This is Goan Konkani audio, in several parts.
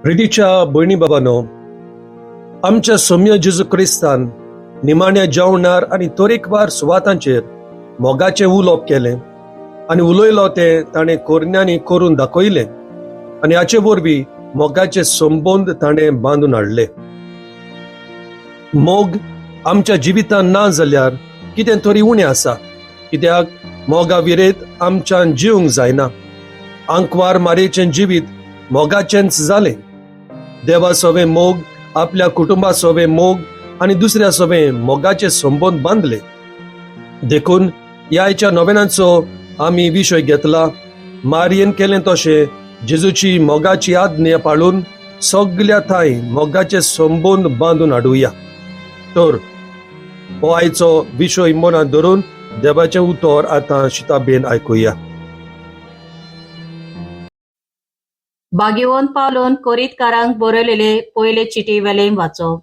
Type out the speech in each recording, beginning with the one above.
प्रितीच्या भयणी बाबानो, आमच्या सोम्य जेजू क्रिस्तान निमाण्या जेवणार आनी तरेकवार सुवातांचेर मोगाचें उलोवप केलें आनी उलयलो तें ताणें कोरण्यांनी करून दाखयलें आनी हाचे वरवीं मोगाचे संबंद ताणें बांदून हाडले. मोग आमच्या जिवितांत ना जाल्यार कितें तरी उणें आसा, कित्याक मोगा विरेत आमच्यान जिवंक जायना. आंकवार मारयेचें जिवीत मोगाचेंच जालें. देवा सोवे मोग, आपल्या कुटुंबा सोवे मोग आनी दुसऱ्या सोवे मोगाचे संबंद बांदले. देखून ह्या आयच्या नोवेनाचो आमी विशय घेतला, मारयेन केलें तशें जेजूची मोगाची आज्ञा पाळून सगल्या थांय मोगाचे संबंद बांदून हाडुया. तर हो आयचो विशय मनांत धरून देवाचें उतर आतां शिताबेन आयकुया. भाग्यवंत पावलून कोरीतकारांक बरयलेले पयले चिटी वेले वाचो.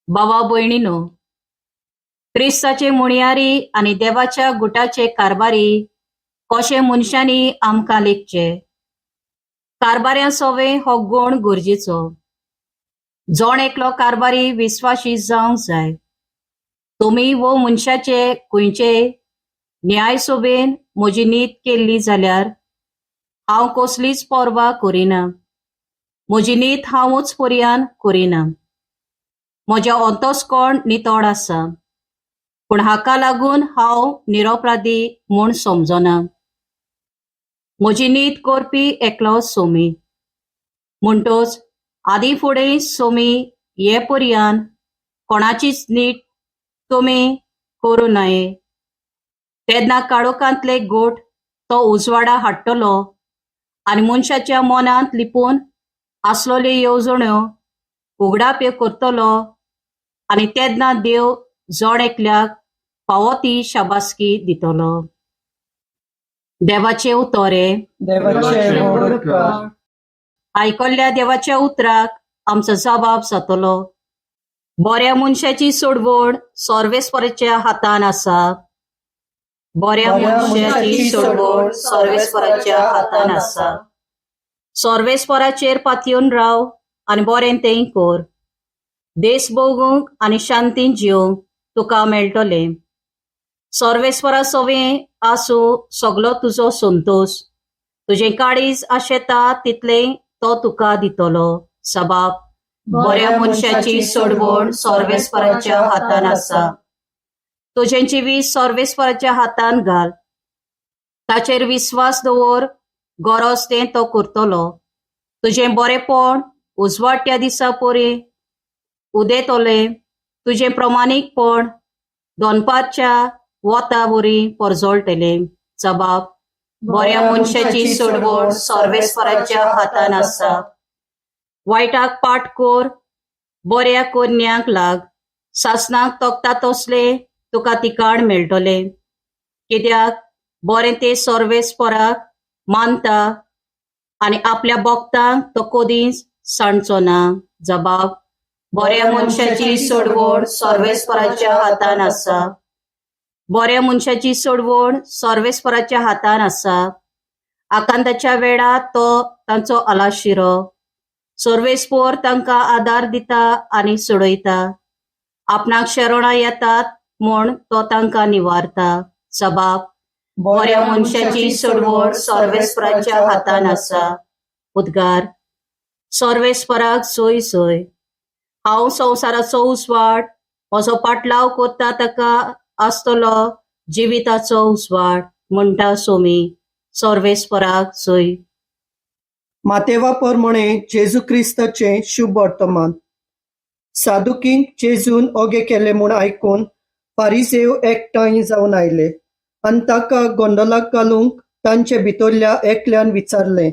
बाबा भयणीनो, क्रिस्ताचे मुणयारी आनी देवाच्या गुटाचे कारभारी कशे मनशांनी आमकां लेखचे. कारभाऱ्यां सोवे हो गूण गरजेचो. जण एकलो कारभारी विस्वाशी जावंक जाय. तुमी वो मनशाचे खंयचे न्यायसभेन म्हजी नीत केल्ली जाल्यार हांव कसलीच पर्वा करिना. म्हजी नीत हांवूच पर्यान करिना. म्हजें अंतस्कोण नितळ आसा, पूण हाका लागून हांव निरपराधी म्हूण समजना. म्हजी नीत करपी एकलो सोमी, म्हणटच आदीं फुडें सोमी हे पर्यान कोणाचीच नीट तुमी करूं नये. तेन्ना काळोखांतले गोठ तो उजवाडा हाडटलो आनी मनशाच्या मनांत लिपून आसलेल्यो येवजण्यो उगडाप्यो करतलो आनी तेन्ना देव जण एकल्याक फावो ती शाबासकी दितलो. देवाचे उतोरे. आयकल्ल्या देवाच्या उतराक आमचो जबाब जातलो. बऱ्या मनशाची सोडवण सर्वेस्पराच्या हातान आसा. बऱ्या मनशाची सोडवण सर्वेस्पराच्या हातान आसा. सर्वेस्पराचेर पातयेवन राव आनी बरें तें कर. देश भोगूंक आनी शांतीन जिवंक तुका मेळटलें. सर्वेस्परा सवें आसूं सगलो तुजो संतोश. तुजें काळीज आशेता तितलें तो तुका दितलो. सबाब. बऱ्या मनशाची सोडवण सर्वेस्पराच्या हातान आसा. तुजें जिवीत सर्वेस्पराच्या हातान घाल. ताचेर विस्वास दवर, गरज तें तो करतलो. तुजें बरेंपण उजवाडट्या दिसा परी उदेतलें. तुजें प्रमाणीकपण दनपारच्या वता वरी परजळटलें. जबाब. बऱ्या मनशाची सोडवण सर्वेस्पराच्या हातान आसा. वायटाक पाट कर, बऱ्या कोन्यांक लाग. सासणाक तोखता तसलें तुका तिकाण मेळटलें. कित्याक बरें तें सर्वेस्पराक मानता आनी आपल्या भक्तांक तो कदींच सांडचो ना. जबाब. बऱ्या मनशाची सोडवण सर्वेस्पराच्या हातान आसा. बऱ्या मनशाची सोडवण सर्वेस्पराच्या हातान आसा. आकांताच्या वेळार तो तांचो आलाशिरो. सर्वेस्पोर तांकां आदार दिता आनी सोडयता. आपणाक शरणां येतात म्हूण तो तांकां निवारता. जबाब. बऱ्या मनशाची सोडवण सर्वेस्पराच्या हातान आसा. उद्गार. सर्वेस्पराक सोय सोय. हांव संवसाराचो उजवाड, म्हजो पाटलाव करता ताका आसतलो जिविताचो उजवाड, म्हणटा सोमी. सर्वेस्पराक सोय. मातेवा प्रमाणे जेजू क्रिस्ताचें शुभ वर्तमान. सादुकींक जेजून ओगे केले म्हूण आयकून फारिजेव एकठांय जावन आयले आनी ताका गोंदळाक घालूंक तांचे भितरल्या एकल्यान विचारलें,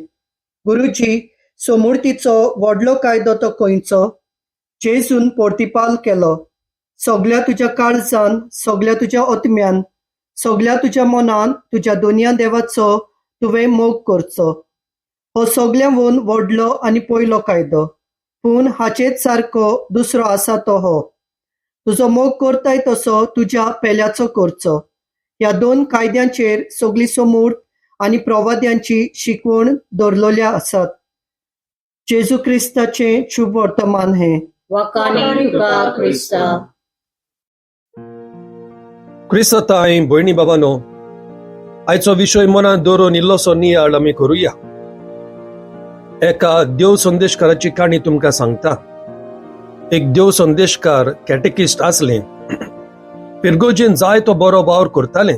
गुरुजी, सोमुर्तीचो व्हडलो कायदो तो खंयचो? जेजून पोर्तिपाल केलो, सगल्या तुज्या काळजान, सगल्या तुज्या आत्म्यान, सगल्या तुज्या मनान तुज्या दोनया देवाचो तुवें मोग करचो. हो सगल्यांवून व्हडलो आनी पयलो कायदो. पूण हाचेच सारको दुसरो आसा तो हो, तुजो मोग करताय तसो तुज्या पेल्याचो करचो. ह्या दोन कायद्यांचेर सगली सोमूर्त आनी प्रवाद्यांची शिकवण दवरलेल्या आसात. जेजू क्रिस्ताचें शुभ वर्तमान हें. वाकाने तुका क्रिस्ता. क्रिस्ताय भयणी बाबानो, आयचो विशय मनांत दवरून इल्लोसो नियाळ आमी करुया. एका देव संदेशकाराची काणी तुमकां सांगता. एक देव संदेशकार कॅटेकिस्ट आसले. पिरगोजीन जाय तो बरो वावर करताले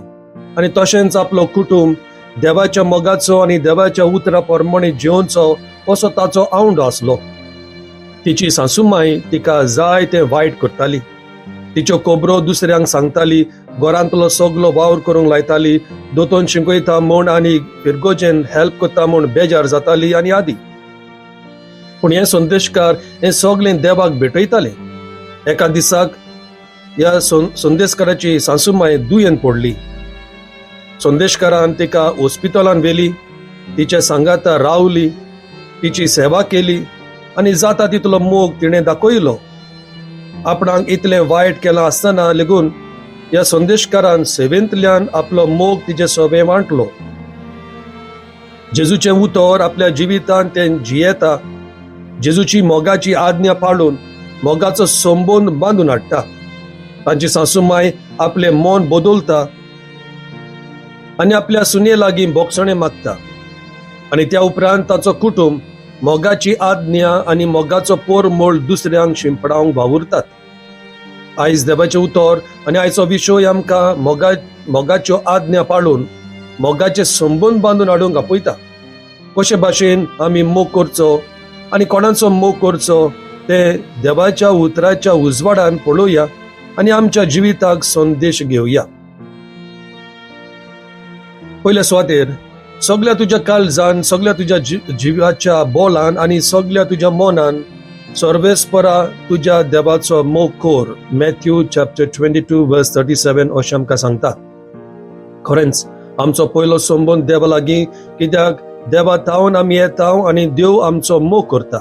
आनी तशेंच आपलो कुटुंब देवाच्या मोगाचो आनी देवाच्या उतरा प्रमाणे जिवनचो असो ताचो आवंडो आसलो. तिची सासूमाय तिका जाय तें वायट करताली. तिच्यो खबरो दुसऱ्यांक सांगताली, घरांतलो सगलो वावर करूंक लायताली, दोतोन शिकयता म्हूण आनी फिरगोजेन हेल्प करता म्हूण बेजार जाताली आनी आदी. पूण हे संदेशकार हे सगळें देवाक भेटयताले. एका दिसाक ह्या संदेशकाराची सासूमाय दुयेंत पडली. संदेशकारान तिका हॉस्पिटलान व्हेली, तिच्या सांगाता रावली, तिची सेवा केली आनी जाता तितलो मोग तिणें दाखयलो. आपणाक इतलें वायट केलां आसतना लेगून ह्या संदेशकारान सेवेंतल्यान आपलो मोग तिचे सवे वांटलो. जेजूचें उतर आपल्या जिवितान तें जियेता. जेजूची मोगाची आज्ञा पाळून मोगाचो संबंद बांदून हाडटा. तांची सासूमाय आपलें मन बदलता आनी आपल्या सुने लागीं बोगसणें मागता आनी त्या उपरांत ताचो कुटुंब मोगाची आज्ञा आनी मोगाचो पोरमोळ दुसऱ्यांक शिंपडावंक वावुरतात. आयज देवाचें उतर आनी आयचो विशय आमकां मोगाच्यो आज्ञा पाळून मोगाचे संबंद बांदून हाडूंक आपयता. कशे भाशेन आमी मोग करचो आनी कोणाचो मोग करचो ते देवाच्या उतराच्या उजवाडान पळोवया आनी आमच्या जिविताक संदेश घेवया. पयल्या सुवातेर सगल्या तुज्या काळजान, सगल्या तुज्या जिवाच्या बोलान आनी सगल्या तुज्या मनान सर्वेस्परा तुज्या देवाचो मोग कर. मॅथ्यू चॅप्टर 22 वर्स 37 अशें आमकां सांगता. खरेंच आमचो पयलो संबंद देवा लागीं, कित्याक देवा थावन आमी येता आनी देव आमचो मोग करता.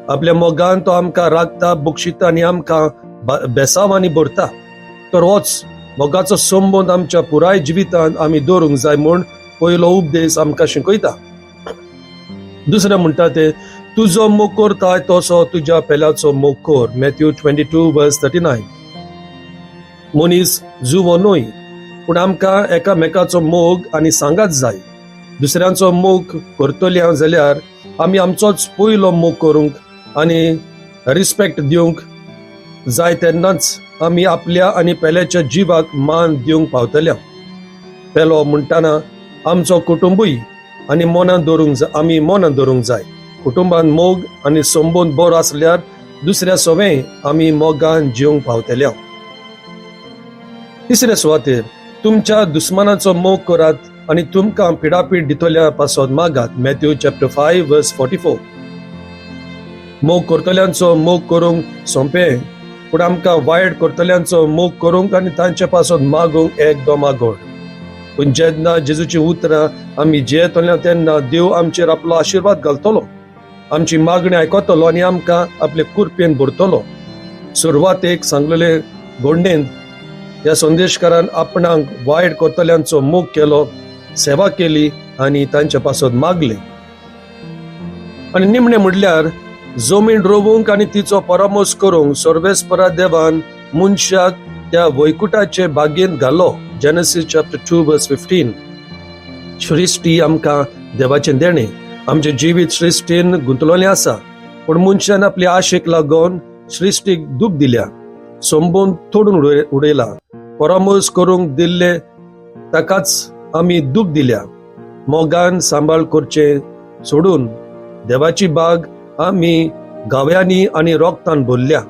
आपल्या मोगान तो आमकां राखता, बक्षिता आनी आमकां बेसांवांनी भरता. तर होच मोगाचो संबंद आमच्या पुराय जिवितांत आमी दवरूंक जाय म्हूण पयलो उपदेश आमकां शिकयता. दुसरें म्हणटा ते तुजो मोग करताय तसो तुज्या पेल्याचो मोग कर. मॅथ्यू 22 वर्स 39. मनीस जुवो न्हय, पूण आमकां एकामेकाचो मोग आनी सांगात जाय. दुसऱ्यांचो मोग करतले जाल्यार आमी आमचोच पयलो मोग करूंक आनी रिस्पेक्ट दिवंक जाय. तेन्नाच आमी आपल्या आनी पेल्याच्या जिवाक मान दिवंक पावतले. पेलो म्हणटाना आमचो कुटुंबूय आनी मनान दवरूंक जाय. आमी मनान दवरूंक जाय. कुटुंबान मोग आनी संबंद बरो आसल्यार दुसऱ्या सवें आमी मोगान जिवंक पावतले. तिसऱ्या सुवातेर तुमच्या दुस्मानाचो मोग करात आनी तुमकां पिडापीड दितल्या पासत मागात. मॅथ्यू चॅप्टर 5 वर्स 44. मोग करतल्यांचो मोग करूंक सोंपें, पूण आमकां वायट करतल्यांचो मोग करूंक आनी तांचे पासत मागूंक एकदम आगोड. पूण जेन्ना जेजूची उतरां आमी जियेतले तेन्ना देव आमचेर आपलो आशिर्वाद घालतलो, आमची मागणी आयकतलो आनी आमकां आपले कुरपेन भरतलो. सुरवातेक सांगलेले गोंडेन ह्या संदेशकारान आपणाक वायट करतल्यांचो मोग केलो, सेवा केली आनी तांचे पासत मागले. आनी निमणें म्हणल्यार जमीन रोवूंक आनी तिचो परामर्श करूंक सर्वेस्परा देवान मनशाक त्या वैकुटाचे बागेंत घालो. जेनेसीस चॅप्टर 2 वर्स 15. सृश्टी आमकां देवाचें देणें. आमचें जिवीत सृश्टीन गुंतलेलें आसा, पूण मनशान आपले आशेक लागून सृश्टीक दूख दिल्या, संबंद तोडून उडयला. परामर्श करूंक दिल्ले ताकाच आमी दूख दिल्या. मोगान सांबाळ करचें सोडून देवाची बाग आमी गाव्यांनी आनी रोगतान भरल्या.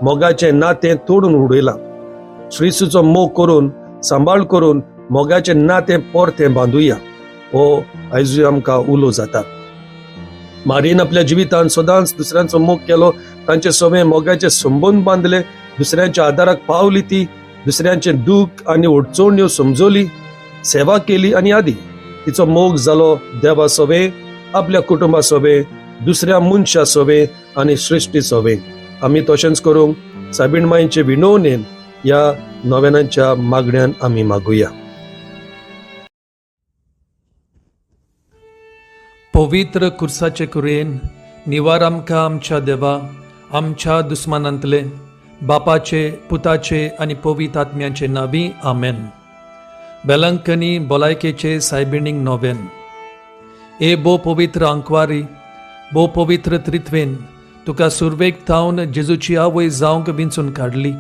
मोगाचें नातें तोडून उडयलां. श्रीसूचो मोग करून सांबाळ करून मोगाचें नातें परतें बांदुया. हो आयजूय आमकां उलो जाता. मारीन आपल्या जिवितांत सदांच दुसऱ्यांचो मोग केलो, तांचे सवे मोगाचे संबंद बांदले, दुसऱ्यांच्या आदाराक पावली, ती दुसऱ्यांचें दूख आनी अडचण्यो समजली, सेवा केली आनी आदी. तिचो मोग जालो देवा सवे, आपल्या कुटुंबा सवे, दुसऱ्या मनशा सवे आनी सृश्टी सवे. आमी तशेंच करूंक सायबीण माईचे विनवणेन ह्या नव्यानाच्या मागण्यान आमी मागुया. पवित्र कुर्साचे कुरेन निवार आमकां आमच्या देवा, आमच्या दुस्मानांतले, बापाचे, पुताचे आनी पवित्र आत्म्याचे नांवी, आमेन. वेलंकनी भलायकेचे सायबिणीक नोवेन. ए भोव पवित्र आंकवारी, भोव पवित्र त्रित्वेन तुका सुरवेक थावन जेजूची आवय जावंक विंचून काडली.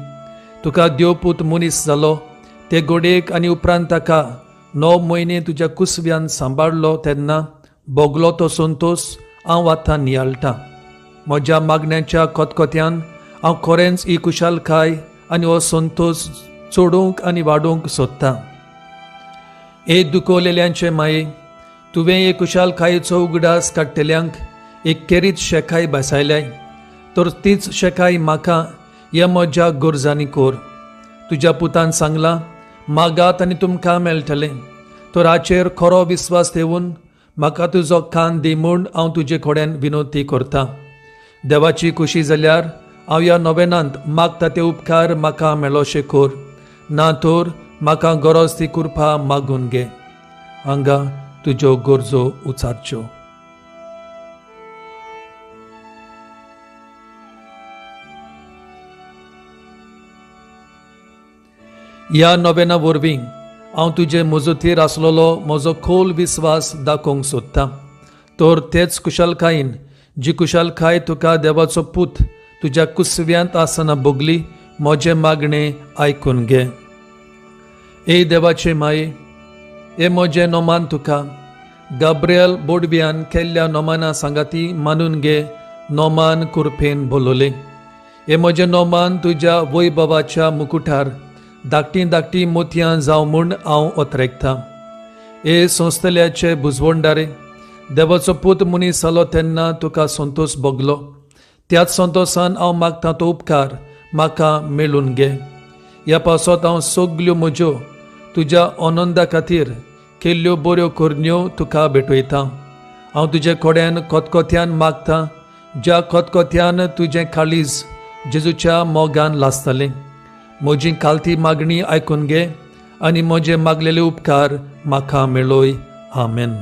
तुका देवपूत मनीस जालो ते गोडयेक आनी उपरांत ताका 9 म्हयने तुज्या कुसव्यान सांबाळ्ळो तेन्ना भोगलो तो संतोस हांव आतां नियाळटां. म्हज्या मागण्याच्या कोतकोत्यान हांव खरेंच ही खुशालकाय आनी हो संतोस चडोवंक आनी वाडोवंक सोदतां. ए दुखवलेल्यांचे माये, तुवें हे खुशालकायेचो उगडास काडटल्यांक एक केरीत शेकाय बसायल्याय, तर तीच शेकाय म्हाका ह्या म्हज्या गरजांनी कोर. तुज्या पुतान सांगलां, मागात आनी तुमकां मेळटलें, तर हाचेर खरो विस्वास ठेवून म्हाका तुजो कान दी म्हूण हांव तुजे कडेन विनवती करतां. देवाची खुशी जाल्यार हांव ह्या नोवेनांत मागता ते उपकार म्हाका मेळोशे कोर, ना तर म्हाका गरज ती कृपा मागून घे. हांगा तुज्यो गरजो उचारच्यो. ह्या नोवेना वरवीं हांव तुजे मजतीर आसलेलो म्हजो खोल विस्वास दाखोवंक सोदतां, तर तेच कुशलकायेन जी कुशलकाय तुका देवाचो पूत तुज्या कुसव्यांत आसतना भोगली, म्हजें मागणें आयकून घे. ए देवाचे माये, हे म्हजें नोमान तुका गाब्रियल बोडव्यान केल्ल्या नोमाना सांगाती मानून घे, नोमान कुरपेन बोलवलें. हे म्हजें नोमान तुज्या वैभवाच्या मुकुटार धाकटीं धाकटीं मोतयां जावं म्हूण हांव ओतरेकतां. हे संस्थल्याचे बुजवणदारे, देवाचो पूत मनीस जालो तेन्ना तुका संतोस भोगलो, त्याच संतोसान हांव मागता तो उपकार म्हाका मेळून घे. ह्या पासत हांव सगल्यो म्हज्यो तुज्या आनंदा खातीर केल्ल्यो बऱ्यो करण्यो तुका भेटयतां. हांव तुजे कडेन कोतकोत्यान मागता, ज्या कोतकोत्यान तुजें काळीज जेजूच्या मोगान लासतलें. म्हजी कालती मागणी आयकून घे आनी म्हजे मागलेले उपकार म्हाका मेळय. आमेन.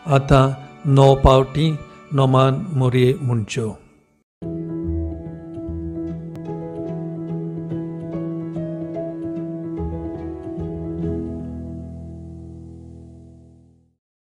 आतां 9 पावटी नोमान मोरये म्हणच्यो.